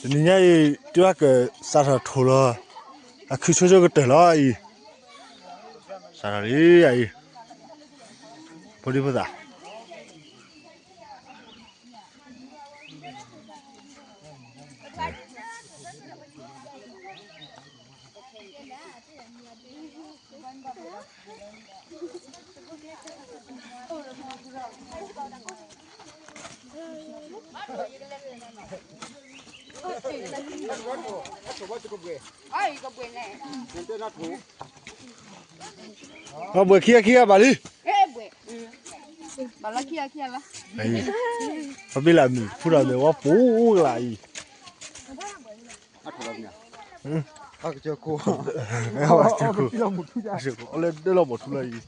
တနံၤညါအံၤ တဘၣ်ကစးထီၣ်ထိၣ်လီၤ, အခုဆိကတၢၢ်လီၤအံၤ, စးထီၣ်လံအံၤ, ဖိဒံဖိသၣ် ဘၣ်ဘှဲးခံဂၤခံဂၤဘၣ်လံ, ဘၣ်လီၤခံဂၤခံဂၤလီၤ, ပဘ့ၣ်လၢမုၢ်ဖူထီၣ်မ့ၢ်ဝဲပူၤကလါအံၤ, အီၤလၢဒၢလီၤဘီၣ်ထူလၢအံၤ,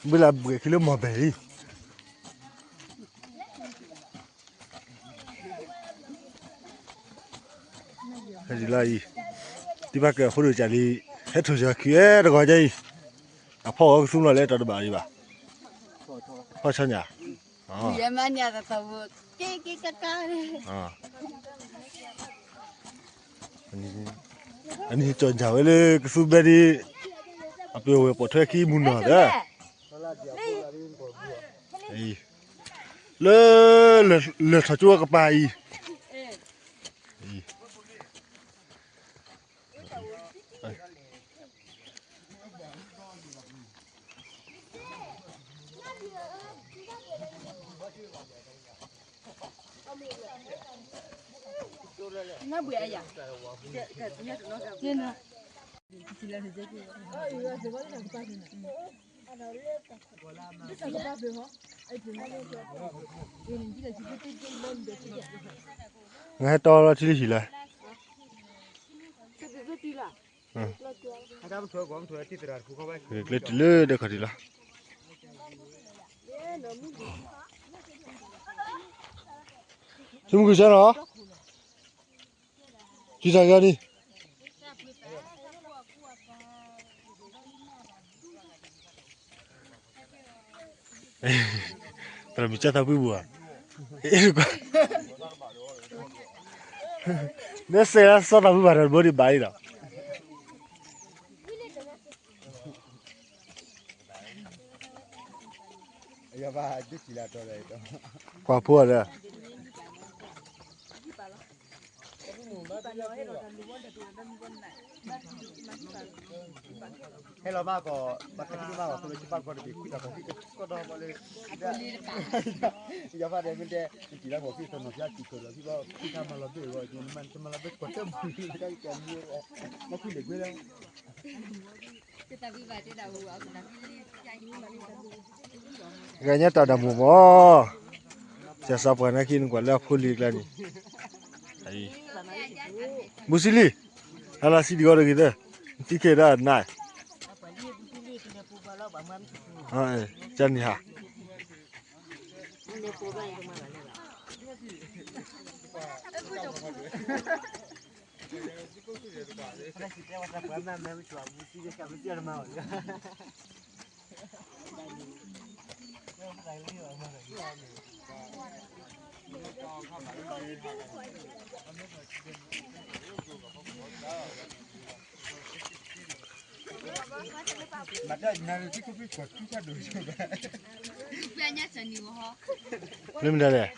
ဘ့ၣ်လၢဘှဲးခံလၢမီၢ်ဘဲၣ်လံ. ဟဲဒ်လီၤအံၤ, တဘၣ်ကဲအဃိဒိၣ်ကၢ်လံ, ဟဲထိၣ်စၢၤခံအဲတဂီၤညါအံၤ, အဖီၣ်အီၤကသူလီၤလၢတၢ်တဘၣ်အံၤဘၣ်, ဖီၣ်ဆီညၣ်, ကကက အနံၤကၠီၣ်ညၣ်ဝဲလၢကသူဘဲဒ်, အပှ့ၤဝဲၢ်ပိာ်ထွဲခံမုၢ်နီၢ်ဒီး, လၢ, လၢထီၣ်ကၠိကပၤအံၤ, နဟဲတီလီၤထံလၢဟံၣ်လၢ, ကျဲတုၤလၢဒဲခီၣ်ထံးလီၤ. ဆိကမိၣ်ကစၢ်နီၤ, စံးတၢ်ကန့ၣ်, တၢ်မုၢ်ကၢ်သးပှံၢ်ပူၤဧါ, နစဲးလၢစီၤသးပှံၢ်ဘၣ်တၢ်တဘိဒံးဘၣ်အံၤဒီး ကွၢ်ဖိအီၤဒီး ဟဲလီၤမးကီး, ဘၣ်ကထံၣ်မးကီး သိလၢဆံပၢ်ကီၢ်တဘ့ၣ် ခွံတၢ်ကီၢ်ဖံၣ်ကကီၢ်ဒီးဘၣ်လၢ, ယဖးဒဲးမ့ၢ်တဲ, နစံးလၢကီၢ်ဖံၣ်သနီၤဖျါစံးကၢၤဒီး ဖံဘၣ်ဖံခါမၤလီၤဘ့ၣ်ဂီၢ် နမၤလီၤဘ့ၣ်ကီၢ်တၢ်မုၢ်လၢကီၢ်မုၢ်လၢကီၢ်မုၢ်, မၤခူၣ်လ့ၣ်ကွ့လၢ ဂၤညါတၢ်ဒၣ်မိၢ်မး, စၢ်စီၤပှၤနာ်က့ နကွၢ်လၢအဖိလံၤကျါန့ၣ်, ဘူးစံလံ, ဟါလၢစံဒံးဂီၤတဂ့ၤသၢ, နသံခဲဒၣ်နၤ, ကန့ၣ်ဟါ မ့ၢ်မတၤလဲၣ်,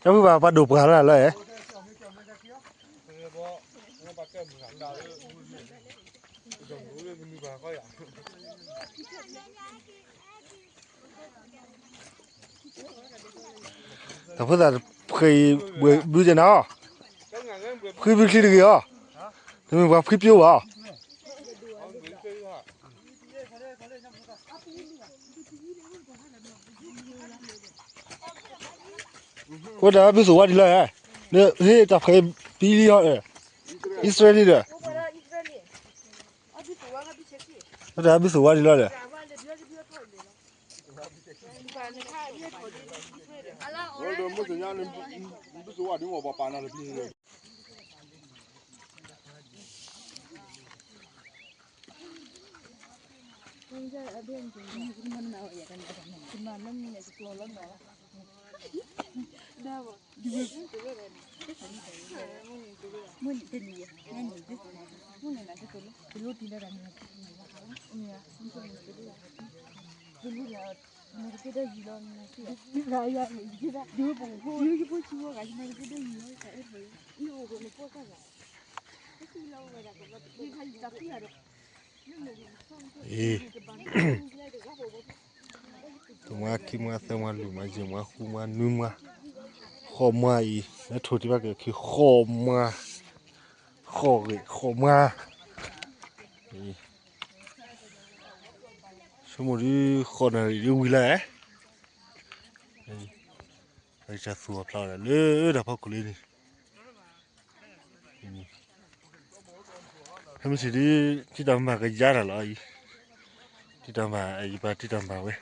တၢ်ဖုဘၣ်ပှၤဒိၣ်ပှၢ်လၢ်လၢ်, တၢ်ဖိသၣ်ဃ့ၢ်အံၤ ဘုကနၤအီၤ, ဖှံဘုချံတဂ့ၤအီၤ, တမ့ၢ်ပှၤဖှံပျိဘၣ်အီၤ. ဝဲဒၣ်ဘုသူၣ်ဝါဒ်လီၤဧါ, ဟ့ၣ်တၢ်ဖှဲးပံလံဟီ, အံၣ်စရ့လးဒီး, ဝဲဒၣ်ဘုသူၣ်ဝါဒ်လီၤဒီး, ဝဲဒၣ်မုၢ်သညါန့ၣ်, ဘုသူၣ်ဝါဒ်မ့ၢ်ပှၤပာ်နၤတပံၤ အ့, တမွါခံမွါသၢမွါလွံၢ်မွါယဲၢ်မွါဃုမွါနွံမွါ, ဃိးမွါအံၤ လၢထိၣ်တံၢ်ဘၣ်က့ၤခံဃိးမွါ, ဃိးဂ့ၤဃိးမွါ, ဆိကမိၣ်ဒ်ဃိးနၣ်ရံၣ်ဒ်ဝံၤလၢ်, အံၤ သူအီၤဖျါအီၤလၢတၢ်ဖီခိၣ်လံန့ၣ် ဖဲမုၢ်ဆ့ၣ်ဒ် တံၢ်တၢ်မၤကယါတၢ်လီၤအံၤ, တံၢ်တၢ်မၤအံၤပှၤတံၢ်တၢ်မၤဝဲ,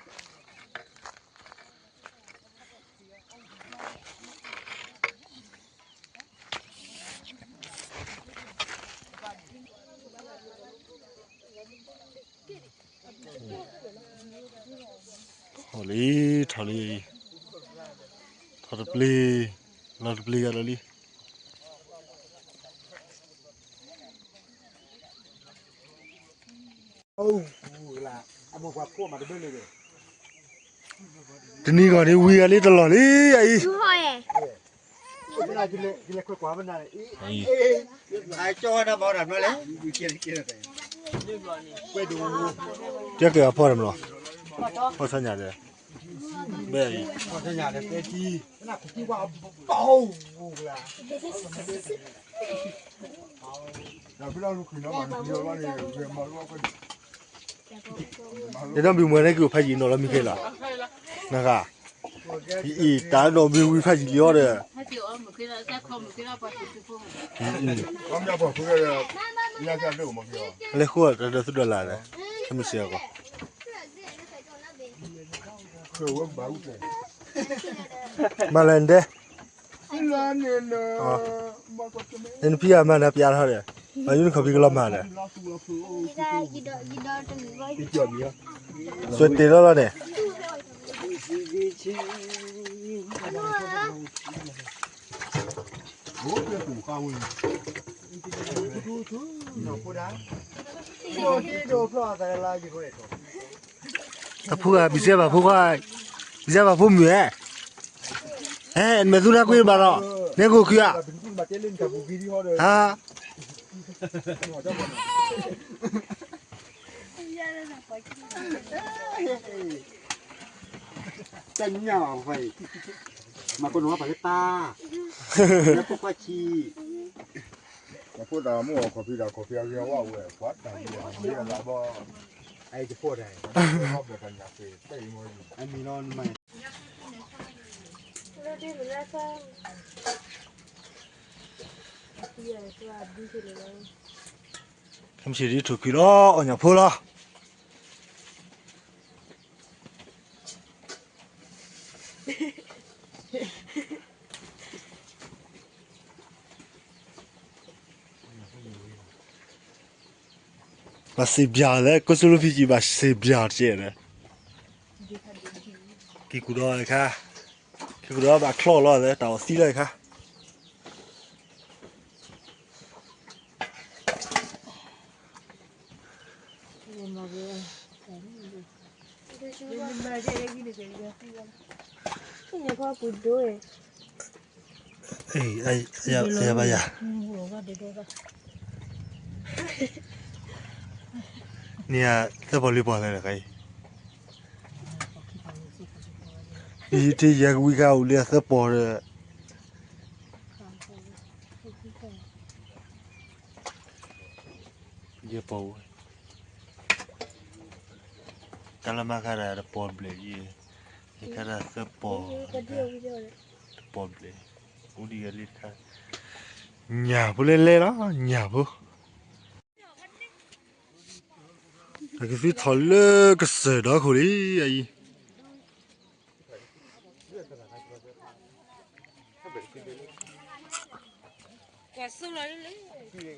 ထီၣ်လံ, ထီၣ်လံ, ထီၣ်တပျ့ၤ, လီၤတပျ့ၤဂၤလီၤလံ. တနံၤဂီၢ်န့ၣ်ဝံၤဂၤလံတလီၢ်လံအံၤ, ကဲက့ၤအဖီတမး, ဖီဆညါဒီး, ဘဲအံၤ, ဒ်နီၢ်မံၤမွဲန့ၣ်က့ၤအိၣ်ဖးယံာ်နီၤလီၤမံၤခဲလၢာ်, နဂၤ, အံၤတၢ်နီၢ်မံၤဝံၤဖးယံာ်လံအီၤဒီး, လဲၤဃုတၢ်ဒီးသူဒီးလၢ်ဒီး, မုၢ်ဆ့ၣ်အဂီၢ်, မၤလၢနဒဲ နဖံဂၤမၤနၤပျါထီၣ်ဒီး, မၤယူနခီၣ်ဖံးကလီၤမၤဒီး, စွဲတ့ၢ်လီၤလီၤန့ၣ်, တၢ်ဖိဂၤ ဘံၣ်စဲဘၣ်ဖိခွါ, ဘံၣ်စဲဘၣ်ဖိမုၣ်ဧဲ, ဟဲ နမဲာ်သူနါကွ့ဘၣ်ဒီး, နဲကိၣ်ခံဧါ, ဟါ, တညၣ်အီၤ, မၤကနိးပှၤလၢတၢ်, လၢဖိခွါဆံး, တဖိတၢ်မ့ၢ်အီၤခီၣ်ဖံးဒီးခီၣ်ဖံးအဂ့ၤအဝဲဝဲ ပှၤတၢ်ဂ့ၤအဂ့ၤအလၢဘီ, အဲ တဖိတၢ်, ဘၣ်တၢ်ညၣ်ဖဲ တၢ်အံၤမ့ၢ်, အမံၤလီၤနမၤ ခဲမုၢ်ဆ့ၣ်ဒ်ထိၣ်ကွံာ်လီၤ အီၣ်ညၣ်ဖိလီၤ. ဘၣ်စံးပၠးလဲၣ် ကိးစလူဖံကံ ဘၣ်စံးပၠးတကဲဒီး, က့ၤကူၣ်ဒီးခါ, က့ၤကူၣ်ဒီးဘၣ်ချီၣ်လီၤ တၢ်အီၣ်သံလီၤခါ. အံၤ, ယဘၣ်ယၤ, န့ၣ် သၢပီၢ်လွံၢ်ပီၢ်လဲၣ်တခါအံၤ, ယထံၣ်ယဲကဝံခါအိၣ်လံအသၢပီၢ်ဒီး ယပီၢ်ဝဲ, တၢ်လၢမၤခါဒၣ်တပီၢ်ဘျဲၣ်အံၤ, ယခါဒၣ်သၢပီၢ်, တ ပီၣ်ဘျဲၣ်, အိၣ်ဒံးဂၤလံတခါ, ညၣ်ဖိလဲၣ်လဲၣ်လီၤ, ညၣ်ဖိ, တၢ်ကသုထီၣ်လၢကစၢၢ်ဒီခိၣ်လံ, အအံၤ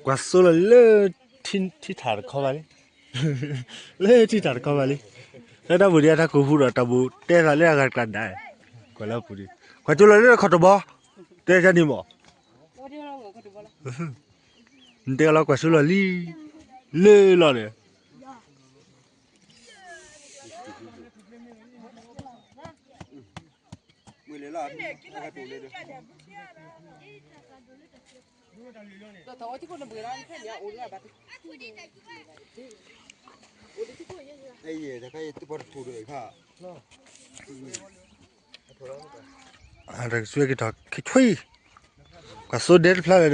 ကွၢ်စိလီၤလၢ ထံထးတခီဘၣ်လံ, လၢထံထးတခီဘၣ်လံ, လၢတၢ်ပူၤဒံးအတၢ်ကိးဖူဒီး တၢ်ဘိးတဲသးလၢအဂၤတကျါဒၣ်, ကွၢ်လၢပူၤဒံး, ကွၢ်စိလီၤလၢခီၣ်တဘီ, တဲတၢ်န့ၣ်မး, နတဲလီၤကွၢ်စိလီၤလံ, လၢလီၤန့ၣ် တၢ်ကဆူက့ၤထီၣ်ခဲဆွံ, ကွၢ်စိဒဲတဖျါလၢၤဒီ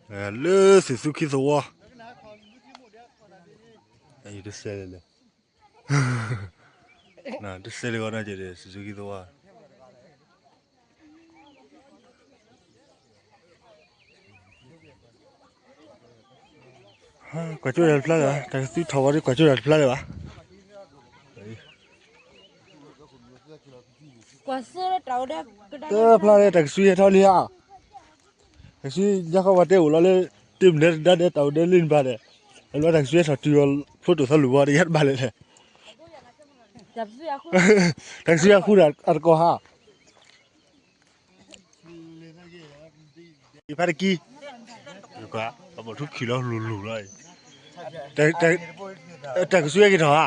း လၢသုးသူခံသဝီ, တစဲးလၢ တစဲးလၢ သုးသူခံသဝီ, ကွၢ်ကၠိတၢ်တဖျါလၢၤဘၣ်, တၢ်ကသုထီၣ်ဝဲဒီး ကွၢ်ကၠိတၢ်တဖျါလၢၤဘၣ်, တဖျါလၢၤ တၢ်ကဆူဟဲထီၣ်လံဧါ, တၢ်ကဆူညါဃီပှၤတဲအိၣ်လီၤလၢ တမနုၤတဒါဒဲး တၢ်အိၣ်ဒဲးလၢနဘၣ်ဒီး, အလီၤတၢ်ကဆူဟဲထီၣ်တုၤအီၤ ဖျိတိာ်သီလူၤဘီဒီး ယါတဘၣ်လဲၣ်လဲၣ်, တၢ်ကဆူဟဲဃုဒီးအတကီၢ်ဟါ အံၤဖါတကံ, အဘီၣ်ထူခံလီၤလူၤလူၤလီၤ, တၢ်ကဆူဟဲက့ၤထီၣ်ဧါ,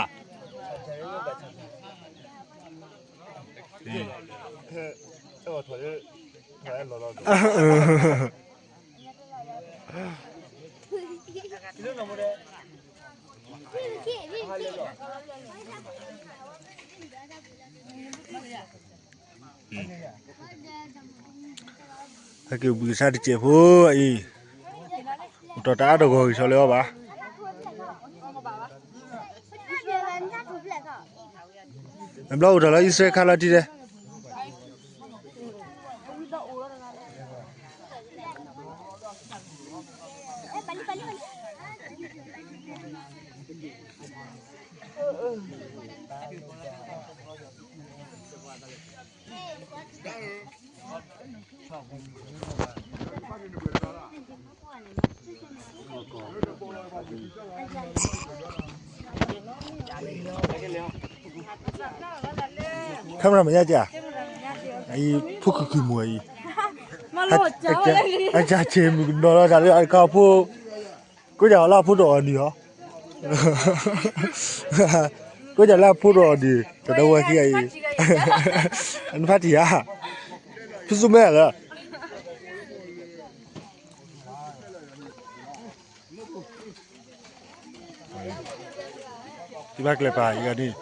ဟဲက့ၤဘှံးကစၢ်တစဲးဖိအံၤ, အိၣ်တီၢ်တၢ်အါတဂီၤဂ့ၤဆီလၢအီၤဘၣ်, အဘျီအိၣ်တီၢ်လၢအံၣ်စရ့လးခါလီၤတံၢ်ဒဲး camera မ့ၢ်ညါက့ၤ, အံၤ ဖိခုၣ်ခုၣ်မူၤအံၤ, အကၢ်ဆ့ၣ်မုၢ်ကနီၤလီၤတၢ်လၢအတခါဖိ, ကိးညါလၢအဖိတအီၣ်နံၤဟီ, ကိးညါလၢအဖိတအီၣ်နံၤ, တဒီဝဲခံဂၤအံၤ, နဖါတံၢ်ဧါ, ဖုသူမဲလၢ တံၢ်ဘၣ်ကျဲၤပၤအံၤဂၤန့ၣ်,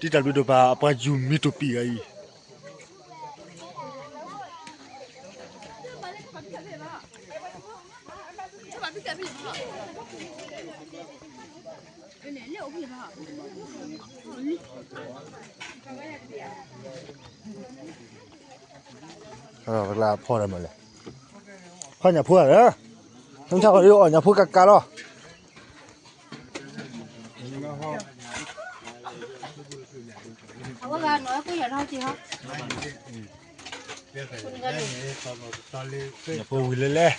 တံၢ်တၢ်ဘျုးဒိၣ်ပၤအပှၤယူၤမံၤတူၢ်ပံာ်ဂၤအံၤ, ပကလၢဖီၣ်ဒီးမးလဲၣ်, ဖီၣ်ညၣ်ဖိဧါ, နဆၣ်ဃီဒီးအီၣ်ညၣ်ဖိကးကးလီၤ. ဖိဝံၤလဲၣ်လဲၣ်,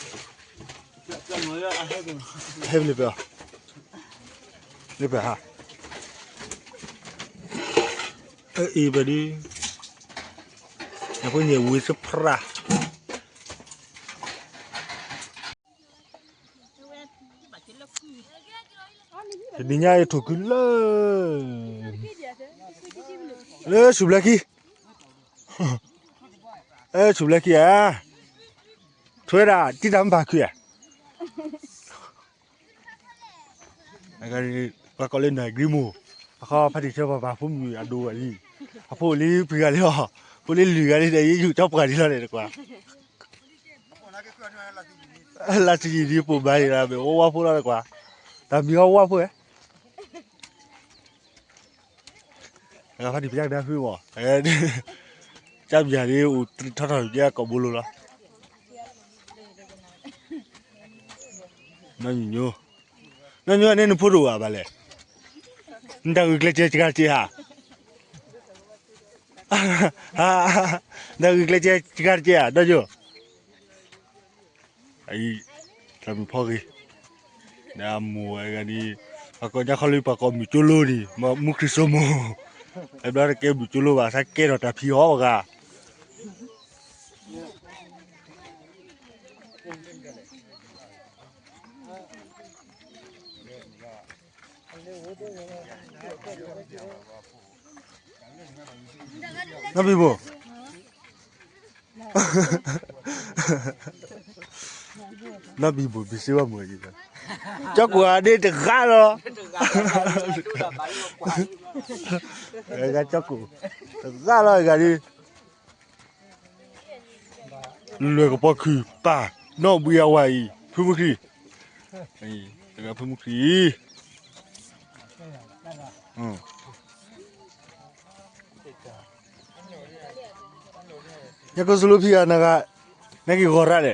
ဟဲပလီပၢၤ, လၢပၢၤဟါ, အအံၤပဒု, ဖိညၣ်ဝံၤစဖရၣ် တနံၤညါအံၤထိၣ်ကုလၢ, လၢဆူၣ်ဘျဲခံ, လၢဆူၣ်ဘျဲခံဧါ, ထွဲဒၣ် တံၢ်တၢ်မ့ၢ်ပာ်ခုဧါ, ပှၤကိးလၢ နဂ့ၢ်မိၢ်, အခီဖးတံၢ်ဆၢပှၤပာ်ဖိမုၣ်အဒိဝဲလံ, အဖိလံပှဲၤဂၤလံအီၤ, ဖိလံလွံၢ်ဂၤလံဒီး ယယူၢ်ကၠီပှၤဒ်လီၤန့ၣ်တကွၢ်, လၢစယံၤဒ်ပိာ်မၤန့ၣ်ဒီး မ့ၢ်ဝဲဝါဖိလီၤတကွၢ်, တၢ်မံၤဟီဝါဖိဧါ ဖါတံၢ်ပျၢ်ကဒါဖုမီၢ်, ကၢ်ပယၤဒ်အိၣ်တထီၣ်ထီၣ်ယဲကိာ်ဘိလိၤလီၤ, နီၢ်ညိ, နီၢ်ညိန့ၣ်နဖိတအိၣ်ဧါဘၣ်လဲၣ်, နတၢ်ဂုာ်ကျဲးစၢးစှၤတက့ၢ်ဧါ, နတၢ်ဂုာ်ကျဲးစၢးစှၤတက့ၢ်ဧါ နီၢ်ညိ အံၤ, တၢ်မုၢ်ဖီဂ့ၤ, ဒီးအမိၢ်ဝဲဂၤဒ်, ပှၤကိးညါခီလံ ပှၤကိးမုၢ်ကၠိလိန့ၣ် မုၢ်ခရံာ်စိမိၤ, အဘျီတကဲမုၢ်ကၠိလိဘၣ် ဆါကဲထီၣ်တၢ်ဖံးအီၤပှၤဂၤ, နီၢ်ဘံဘိၣ်, နီၢ်ဘံဘိၣ် ဘံစ့ဝဲမုၢ်, ကၠီကိၣ်အဒ့တဂၤလီၤ, ကၠီကိၣ်, တဂၤလီၤဂၤဒ်, လွဲၢ်ကပီၤခုၣ်ပၢ်, နီၢ်ဘှံးအဝၤအံၤ ဖုမုၢ်ခရံာ်, တဂၤဖုမုၢ်ခရံာ်အံၤ ညၣ်ကိၢ်စလိဖံဂၤနဂၤ, နက့ၤဂီၤရၣ်လဲၣ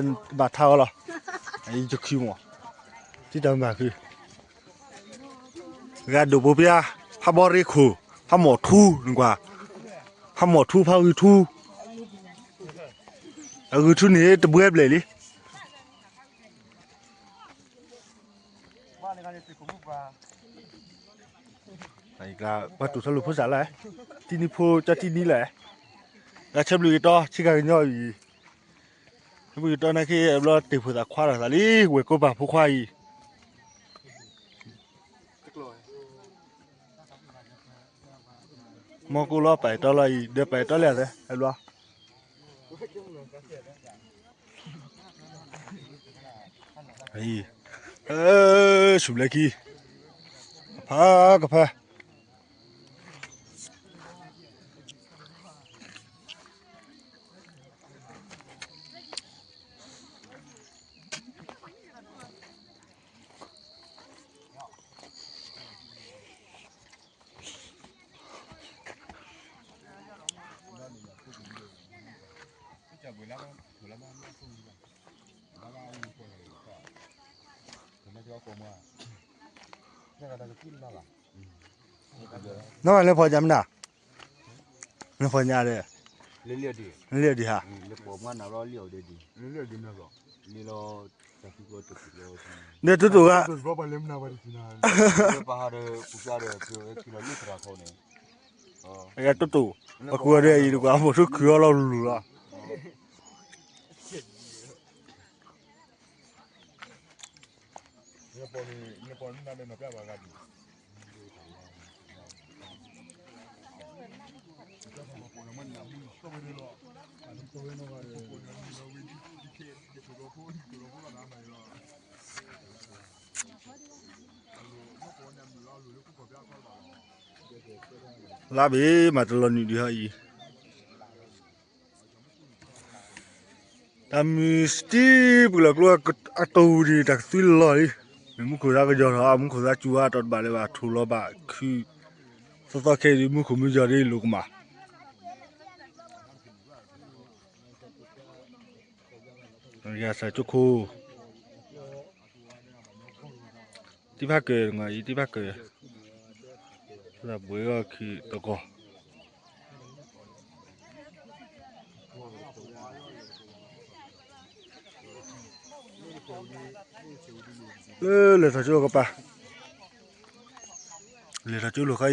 ်, ဘၣ်ထါအီၤလီၤ, ယခံမီၢ်, တံၢ်တၢ်မၤခု, ဂၤဒိၣ်ပူၤပျါ, ဖးဘီရ့ခိၣ်, ဖးမီၢ်ထူ, နကွၢ်, ဖးမီၢ်ထူ ဖးဂုၤထူ, အဂုၤထူန့ၣ်တဘှဲဘျဲၣ်လံ ပှၤတူၢ်ထီၣ်လိာ်ဖိစၢ်လၢ, တံၢ်နံၤဖိကၠီတံၢ်နံၤလၢ, ဂၤဆၢဘျုးက့ၤတီ ဆ့ကၤကညီအံၤ, ဆၢဘျုးက့ၤတီနာ်က့ အဘျီတ့ၢ်ဖိသၣ်ခွါဒီးသးလံ ဝဲၢ်ကိပၢ်ဖိခွါအံၤ, မီၢ်ကိၢ်လီၤပာ်တီလီၤအံၤ ဒီးပာ်တီလၢအသး အဘျီ ဆူၣ်ဘျဲခံ, ကဖးကဖး, နီၢ်လဲၤဖီၣ်ညါမနုၤ, လဲၤဖီၣ်ညါဒီး, လဲၤဒံးဟါ, ဒီးတိၢ်တိၢ်ဂၤ, တိၢ်တိၢ်, ပှၤကူၣ်အီၤဒီးအံၤတကွၢ် အမိၢ်ထိခုအီၤလီၤလူၤလီၤ. လါဘ့ၣ်မးတလီၤနုာ်ဒံးဟီအံၤ, တၢ်မုၢ်စတံပူၤလီၤကျိအတီၢ်ပူၤန့ၣ် တၢ်ကသွံလီၤလံ, မ့ၢ်မူခိၣ်သးကယီၤထီၣ် မူခိၣ်သးစူၤအါတီၢ်တဘၣ်လၢၤဘၣ် ထိၣ်လီၤဘၣ်ခုၣ်, သီသီခဲအံၤဒ်မူခိၣ်မုၢ်ယီၤဒ်လိၣ်ကမၣ် ယစၢ်ကၠိခိၣ်, တံၢ်ဖးကၢၤတဂီၤအံၤ တံၢ်ဖးကၢၤ, သဘှ့ဂီၢ်ခံတဂီၤ, လၢလဲၤထီၣ်ကၠိကပၤ, လဲၤထီၣ်ကၠိလိာ်ခါအံ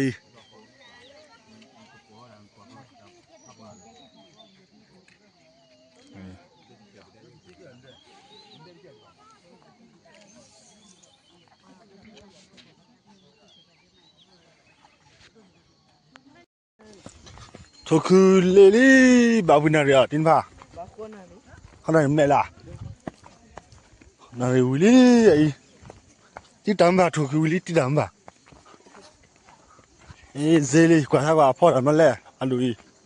ၤ ထိၣ်ခုလ့လံ, ဘၣ်ဝံၤနၣ်ရံၣ်အီၤ တံၢ်နဖး, နၣ်ရံၣ်မဲာ်လၢ်, နၣ်ရံၣ်ဝံၤလံအံၤ, တံၢ်တၢ်မုၢ်ဘၣ် ထိၣ်ခုဝံၤလံ တံၢ်တၢ်မုၢ်ဘၣ်, အ့ စ့လံ ကွၢ်ထါကွၢ်အဖီတၢ်မနုၤလဲၣ် အဒိၣ်အံၤ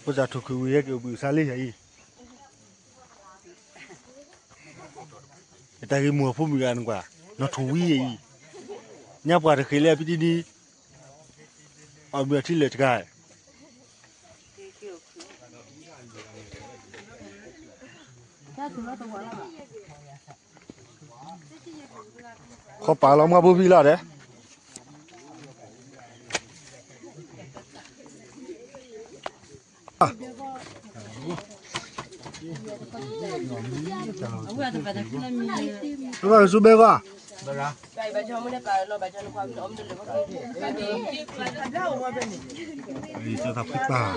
ဖိသၣ်ထိၣ်ခုဝံၤဟဲက့ၤအိၣ်ဘှံးအိၣ်ဆါလံအံၤ, တၢ်ဂ့ၢ်မိၢ်အဖိမုၣ်ဂၤနကွၢ်, နီၢ်ထိၣ်ဝံၤအံၤ, ညါပှၢ်တဃ့လၢအပံတံနံ, အီၣ်မ့ၤအထံလၢာ်တဂၤ ခီပာ်လီၤမွှၢ်ဘိဖံလီၤဒဲး, တဘၣ်ကစူဘဲကွၢ်, တၢ်သးဖှံပၢ်,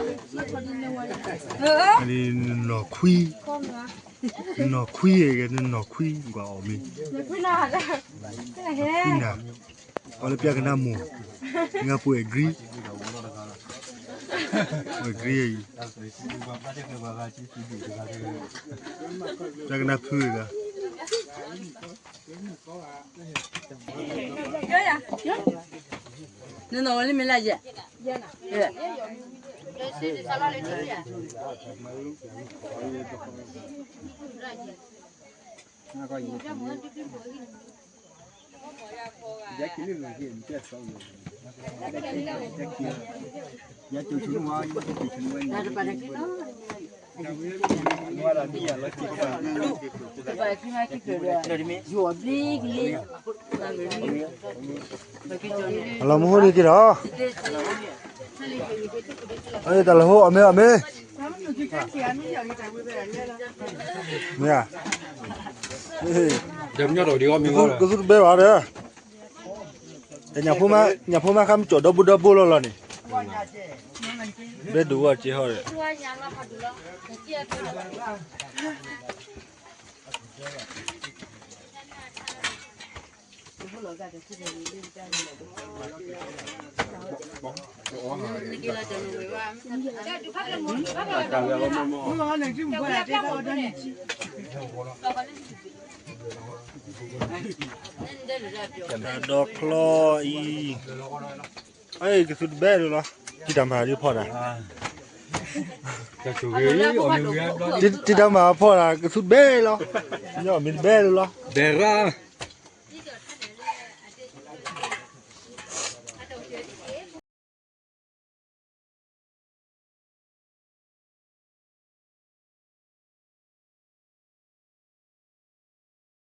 နီၢ်ခွံ, နီၢ်ခွံ, နီၢ်ခွံကွၢ်အီၣ်မ့ၤ, ခွံနၤ, အီၣ်လၢပျၢ်ကနၣ်မိၢ်, ငါပှဲၤဂ့ၤ, ပှဲၤဂ့ၤအံၤ, ပျၢ်ကနၣ်ဖုဂၤ နနီၢ်ဝဲလၢမ့ၢ်လၢယဲၢ်, အလီၤမူဟိန့ၣ်က့ၤဒီး, တၢ်လၢဟိအီၣ်မ့ၤအီၣ်မ့ၤ, မ့ၢ်ဧါ, ကသူတဘဲဘၣ်ဒီး, ညၣ်ဖိမါဃါမ့ၢ်ကၠီၣ်ဒီဘိဒီဘိလီၤလီၤန့ၣ်, ဘဲဒိၣ်ဝဲက့ၤဟီဒီး တၢ်ဒီချီအံၤ, ကသူတဘဲလၢၤလီၤ, တံၢ်တၢ်မၤဒ်ဖီၣ်တၢ်, တံၢ်တၢ်မၤဖီၣ်တၢ် ကသူတဘဲလီၤ, မ့ၢ်တဘဲလၢၤလီၤ, ဘဲရၣ်